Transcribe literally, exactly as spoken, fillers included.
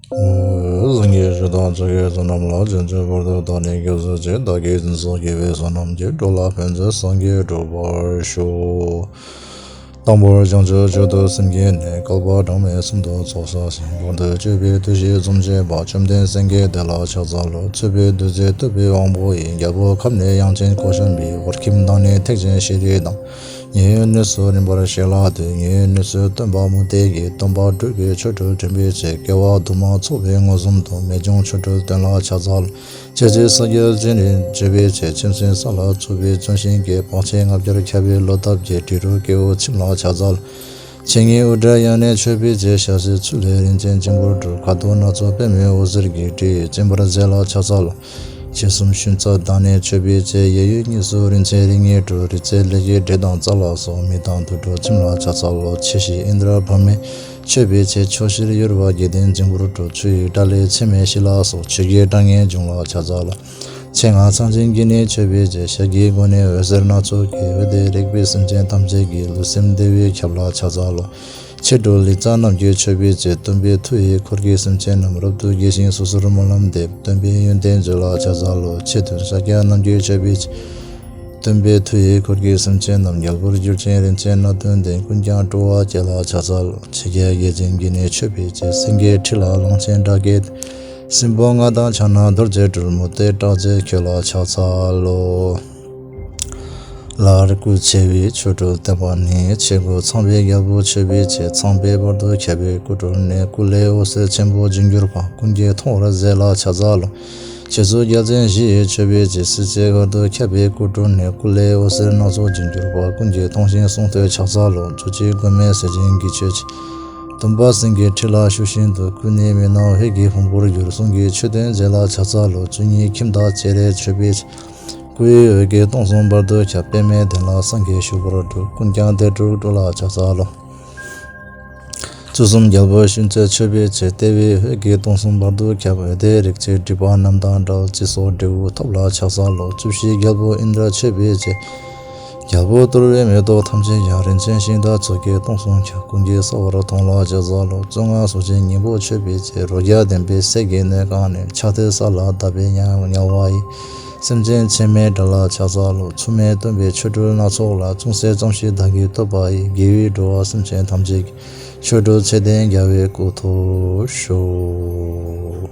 སངས་རྒྱས་ཆོས་དང་ཆོས་ཀྱི་མཆོག་རྣམས་ལ། བྱང་ཆུབ་བར་དུ་བདག་ནི་སྐྱབས་སུ་མཆི། བདག་གིས་འཛིན་སོགས་བགྱིས་པའི་བསོད་ནམས་ཀྱིས། འགྲོ་ལ་ཕན་ཕྱིར་སངས་རྒྱས་འགྲུབ་པར་ཤོག། དང་པོར་བྱང་ཆུབ་མཆོག་ཏུ་སེམས་བསྐྱེད་ནས། བསྐལ་པ་གྲངས་མེད་གསུམ་དུ་ཚོགས་བསགས་ཤིང་། བར་དུ་གཅོད་པའི་བདུད་བཞི་བཅོམ་བྱས་པ། བཅོམ་ལྡན་སེང་གེ་དེ་ལ་ཕྱག་འཚལ་ལོ། མཆོད་པའི་བདུད་རྩི་བཏབ་པའི་དབང་པོ་ཡིས། རྒྱལ་པོའི་ཁབ་ནི་དབྱངས་ཅན་སྐོར་བཞེངས་པའི། བར་ཁྱིམ་དང་ནི་ཐེག་ཆེན་ཤེས་རིག་དང་། ཉེ་བའི་གནས་སུ་རིམ་པར་གཤེགས་ལ་འདུད། ཉེ་བའི་གནས་སུ་སྟོན་པ་མུ་སྟེགས་ཀྱིས། སྟོན་པ་སྒྲུབ་ཀྱི་ཆོ་འཕྲུལ་དྲན་པའི་ཚེ། སྐྱེ་བ་དུ་མ་ཚོགས་པའི་མངོན་སུམ་དུ། རྨད་བྱུང་ཆོ་འཕྲུལ་སྟོན་ལ་ཕྱག་འཚལ་ལོ། ཕྱི་ཕྱིར་ས་སྐྱ་བཅུ་ནི་བརྗོད་པའི་ཚེ། ཁྱིམ་སྲིད་ས་ལ་བཙུགས་པའི་ལྗོན་ཤིང་གི། བག་ཕྱེད་ལྔ་བརྒྱར་ཁྱབ་པའི་ལོ་འདབ་ཀྱི། དྲི་རོ་སྐྱེ་བོ་ཁྱིམ་ལ་ཕྱག་འཚལ་ལོ། ཕྱི་ཉིན་དབུ་སྐྲ་ཡང་ནི་མཆོད་པའི་ཚེ། ཞལ་ཟས་ཚུལ་ལས་རིན་ཆེན་སྙིང་པོར་གྲུབ། ཁ་དོག་སྣ་ཚོགས་པདྨའི་འོད་ཟེར་གྱིས། དྲི་ཡིས་བརྩེགས་པར་མཛད་ལ་ཕྱག་འཚལ་ལོ། ཕྱི་གསུམ་ཞུན་རྩ་དང་ནི་མཆོད་པའི་ཚེ། གཡས་གཡོན་གཉིས་སུ་རིན་ཆེན་རིགས་ལྔས་གྲུབ། རིགས་རྩེ་ལས་ཀྱི་འབྲས་དང་རྩ་ལ་སོགས། མི་དང་དུད་འགྲོ་ཁྱིམ་ལ་ཕྱག་འཚལ་ལོ། ཕྱི་བཞིན་ཨིནྡྲ་བྷཱུ་མི་མཆོད་པའི་ཚེ། ཕྱོགས་བཞིར་གཡོ་བ་བགྱིས་ཏེ་སྙིང་པོར་གྲུབ། ཆུ་ཡི་སྒྲ་ལས་ཚད་མེད་བཞི་ལ་སོགས། ཆོས་ཀྱི་སྒྲ་སྙན་འབྱུང་ལ་ཕྱག་འཚལ་ལོ། ཚེ་སྔ་ཚངས་ཆེན་གྱིས་ནི་མཆོད་པའི་ཚེ། ཞལ་གྱི་སྒོ་ནས་འོད་ཟེར་སྣ་ཚོགས་ཀྱིས། འོད་དེས་རེག་པའི་སེམས་ཅན་ཐམས་ཅད་ཀྱི། ལུས་སེམས་བདེ་བས་ཁྱབ་ལ་ཕྱག་འཚལ་ལོ། ཕྱི་དྲོ་ལི་ཙ་རྣམས་ཀྱིས་མཆོད་པའི་ཚེ། སྟོན་པའི་མཐུ་ཡིས་འཁོར་གྱི་སེམས་ཅན་རྣམས། རབ་ཏུ་དགྱེས་ཤིང་སོ་སོར་སྨོན་ལམ་འདེབས། སྟོན་པའི་ཡོན་ཏན་བརྗོད་ལ་ཕྱག་འཚལ་ལོ། ཕྱི་ཐུན་ཤཱཀྱ་རྣམས་ཀྱིས་མཆོད་པའི་ཚེ། སྟོན་པའི་མཐུ་ཡིས་འཁོར་གྱི་སེམས་ཅན་རྣམས། རྒྱལ་པོར་གྱུར་ཅིང་རིན་ཆེན་སྣ་བདུན་ལྡན། ཀུན་ཀྱང་སྤྲོ་བ་བསྐྱེད་ལ་ཕྱག་འཚལ་ལོ། ཕྱི་རྒྱལ་བརྒྱ་བྱིན་གྱིས་ནི་མཆོད་པའི་ཚེ། སེང་གེའི་ཁྲི་ལ་གླང་ཆེན་སྒྲ་སྐད། སྲིན་པོ་ལྔ་དང་ཕྱག་ན་རྡོ་རྗེ་སྤྲུལ། མུ་སྟེགས་སྐྲག་མཛད་ཁྱོད་ལ་ཕྱག་འཚལ་ལོ། ལར་སྐུ་ཆེ་བའི་ཆོ་འཕྲུལ་བསྟན་པ་ནི། ཕྱི་སྒོ་ཚངས་པའི་རྒྱལ་པོ་མཆོད་པའི་ཚེ། ཚངས་པའི་བར་དུ་ཁྱབ་པའི་སྐུ་སྤྲུལ་ནས། སྐུ་ལས་འོད་ཟེར་ཆེན་པོ་འབྱུང་གྱུར་པ། ཀུན་གྱིས་མཐོང་བར་མཛད་ལ་ཕྱག་འཚལ་ལོ། ཕྱི་སོ་རྒྱལ་ཆེན་བཞི་ཡིས་མཆོད་པའི་ཚེ། སྲིད་ཞིའི་བར་དུ་ཁྱབ་པའི་སྐུ་སྤྲུལ་ནས། སྐུ་ལས་འོད་ཟེར་སྣ་ཚོགས་འབྱུང་གྱུར་པ། ཀུན་གྱིས་མཐོང་ཞིང་གསུང་ཐོས་ཕྱག་འཚལ་ལོ། མཛོད་ཀྱི་སྒོ་མོས་ཟིལ་གྱིས་གྱི་ཆོད་ཅིང་། སྟོན་པ་སེང་གེའི་ཁྲི་ལ་བཞུགས་བཞིན་དུ། སྐུ་ནི་མི་སྣང་འོད་ཀྱི་ཕུང་པོར་གྱུར། གསུང་གི་མཆོད་རྟེན་མཛད་ལ་ཕྱག་འཚལ་ལོ། བཅུ་གཉིས་ཁྱིམ་དང་བཅས་རེ་མཆོད་པའི་ཚེ། སྐུའི་འོད་ཀྱིས་སྟོང་གསུམ་བར་དུ་ཁྱབ། པདྨའི་གདན་ལ་སངས་རྒྱས་བཞུགས་པར་གྲུབ། ཀུན་ཀྱང་བདེ་དྲོད་སྤྲོ་ལ་ཕྱག་འཚལ་ལོ། བཅུ་གསུམ་རྒྱལ་པོ་ཤིན་ཏུ་མཆོད་པའི་ཚེ། ལྟེ་བའི་འོད་ཀྱིས་སྟོང་གསུམ་བར་དུ་ཁྱབ། འོད་དེས་རིགས་ཀྱི་སྒྲིབ་པ་རྣམས་དག་འགྲོལ། རྩི་སོགས་འབྲས་བུ་ཐོབ་ལ་ཕྱག་འཚལ་ལོ། བཅུ་བཞི་རྒྱལ་པོ་ཨིནྡྲ་མཆོད་པའི་ཚེ། རྒྱལ་པོ་གཏོར་བའི་མེ་ཏོག་ཐམས་ཅད་ཀྱང་། རིན་ཆེན་ཤིང་དང་ཚོགས་ཀྱིས་སྟོང་གསུམ་ཁྱབ། ཀུན་གྱིས་གསལ་བར་མཐོང་ལ་ཕྱག་འཚལ་ལོ། བཅོ་ལྔ་གཟུགས་ཅན་སྙིང་པོ་མཆོད་པའི་ཚེ། རོ་བརྒྱ་ལྡན་པའི་སད་ཀྱི་སྣོད་གང་ནས། ཕྱག་མཐིལ་ས་ལ་བཏབ་པའི་དམྱལ་བ་ཡི། སེམས་ཅན་ཚད་མེད་དགྲ་ལ་ཕྱག་འཚལ་ལོ། མཚུངས་མེད་སྟོན་པའི་ཆོ་འཕྲུལ་སྣ་ཚོགས་ལ། ཅུང་ཟད་ཙམ་ཞིག་བདག་གིས་ཐོས་པ་ཡིས། དགེ་བའི་འགྲོ་བ་སེམས་ཅན་ཐམས་ཅད་ཀྱི། ཆོ་འཕྲུལ་ཚད་ལྡན་རྒྱལ་བའི་སྐུ་ཐོབ་ཤོག།